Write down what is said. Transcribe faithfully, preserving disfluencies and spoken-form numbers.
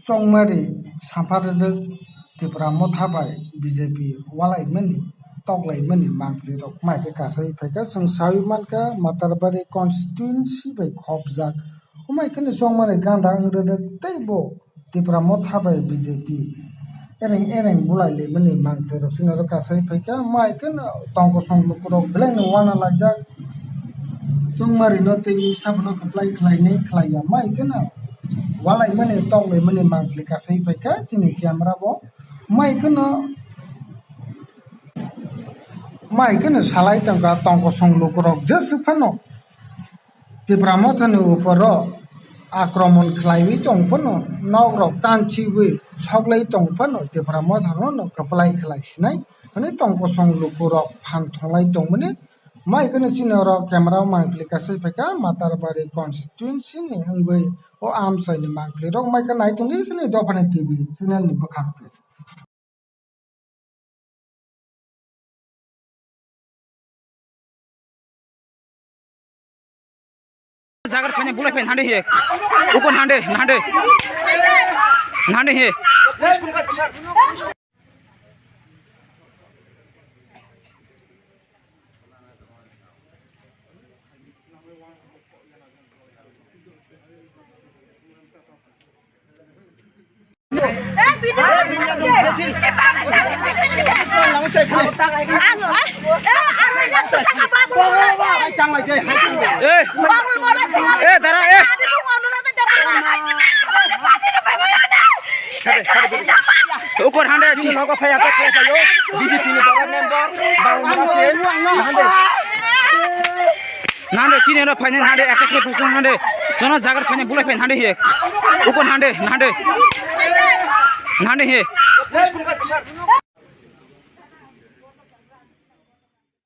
Chongmari sampha rwrwk Tipra Motha bai B J P walaimani toklaimani mangpli rok mai khe kasai phaikha. Chwng saui mankha Matarbari constituency bai khopjak. Wngmai kheno Chongmari ganda wng rwrwk tei bo Tipra Motha bai B J P ereng ereng bulai laimani mangpli rok chini oro kasai phaikha. Mai kheno tongkosong lukurok belai no wana laijak. Chongmari no tei sabono kwplai khlainai khlaiya mai kheno walaimani toklaimani mangpli kasai phaikha chini camera bo. Mai kheno, mai kheno salai tongkha tongkosong lukurok jeswk phano Tipra Mothani uporo akromon khlaiwi tong phano, nokrok tanchiwi soklai tong phano Tipra Mothano kwplai khlai sinai hwnwi tongkosong lukurok phan thonglai tongmani. Mai kheno chini oro camera o mangpli kasai phaikha Matarbari constituency ni wngwi o amchaini mangpli rok mai khe naitongdi chini dophani T V channel ni bwkhak twi. Jagar phani bulai phani hande he. Ukon hande, hande. Hande he. Eh, eh, dara, eh. Ukor hande chi. Logo phai attack khlai phaio. B J P ni boro member, bang masi. Hande. Nande chini no phai nande attack khlai phaisong hande. Jono jagar phai bulai phai hande he. Ukon hande, hande. Hande he.